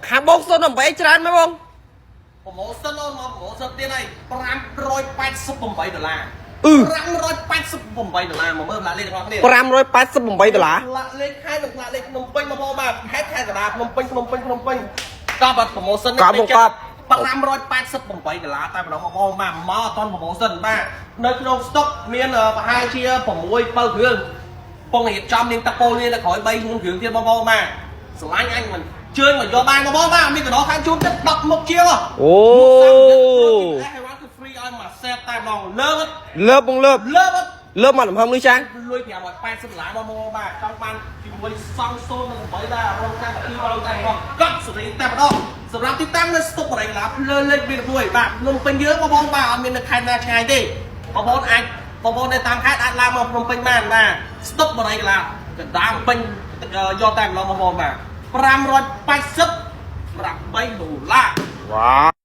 ខាងបង08ច្រើនមែនបង promotion អូនមក promotion ទៀតហើយ588ដុល្លារ អឺ 588ដុល្លារមកមើលផ្លាកលេខរបស់គ្នា 588ដុល្លារ ផ្លាកលេខខេត្តនិងផ្លាកលេខភ្នំពេញមកបងបាទខេត្តខេត្តកណ្ដាលភ្នំពេញភ្នំពេញភ្នំពេញកប់អត់ promotion កប់បងកប់ 588ដុល្លារតែម្ដងបងបងបាទមកអត់ទាន់ promotion បាទនៅក្នុង stock មានប្រហែលជា6 7គ្រឿងពងរៀបចំមានទឹកពោលនេះនៅក្រោយ3 4គ្រឿងទៀតបងបងបាទស្រឡាញ់អញមិនជើញមកយកបានបងបងបាទមានកណ្ដោខាងជូនទឹក10មុខជាង អូ ហើយរ៉ាគឺ free ឲ្យមួយ set តែម្ដងលើក លើបបងលើប លើក លើបមកលំហឹមនេះចាង លុយ580ដុល្លារបងមកបាទចង់បានជាមួយសង់0.8ដែររងកម្មវិធីរងតែម្ដងកត់សេរីតែម្ដងសម្រាប់ទីតាំងនៅស្តុបបរិយាកាសភ្លើលេខ21បាទភ្នំពេញយើងបងបងបាទអត់មាននៅខេត្តណាឆ្ងាយទេបងប្អូនអាចបងប្អូននៅតាមខេត្តអាចឡើងមកភ្នំពេញបានបាទស្តុបបរិយាកាសកណ្ដាលពេញយកតែម្ដងបងប្អូនបាទ588ដុល្លារ វ៉ា